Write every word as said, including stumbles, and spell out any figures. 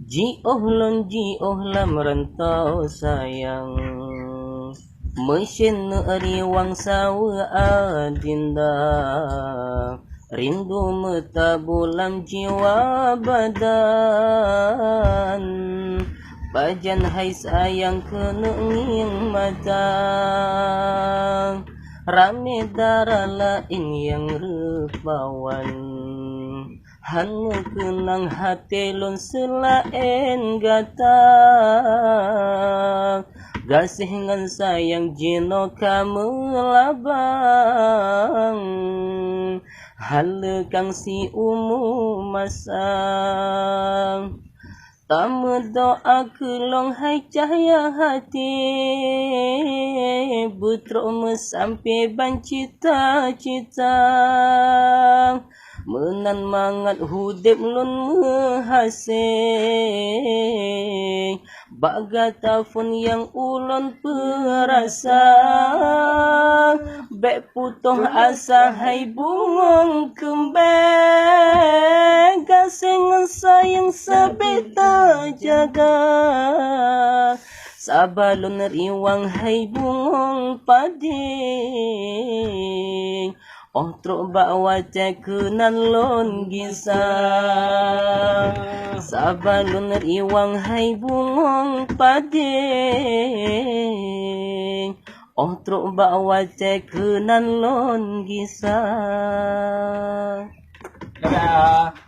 Jiôh lôn jiôh lam rantau sayang, meusineuk riwang saweue adinda. Rindu meutabu lam jiwa badan, pajan hai sayang keuneuk ngieng mata. Ramé dara laén nyang rupawan, hana keunang até lôn seulaén gata. Gaséh ngon sayang jinoe ka meulabang, haleukang siumu masa. Tameudoá keu lôn hai cahya até, beutrok meusampé ban cita-cita. Meunan mangat udeb lôn meuhasé, bak gata phon nyang ulôn peurasa. Bék putôh asa hai bungong keumbée, gaséh ngon sayang sabé tajaga. Saba lôn riwang hai bungong padé, óh trok bak watée keunan lôn gisa. Saba lôn riwang hai bungong padé, óh trok bak watée keunan lôn gisa. Dadah.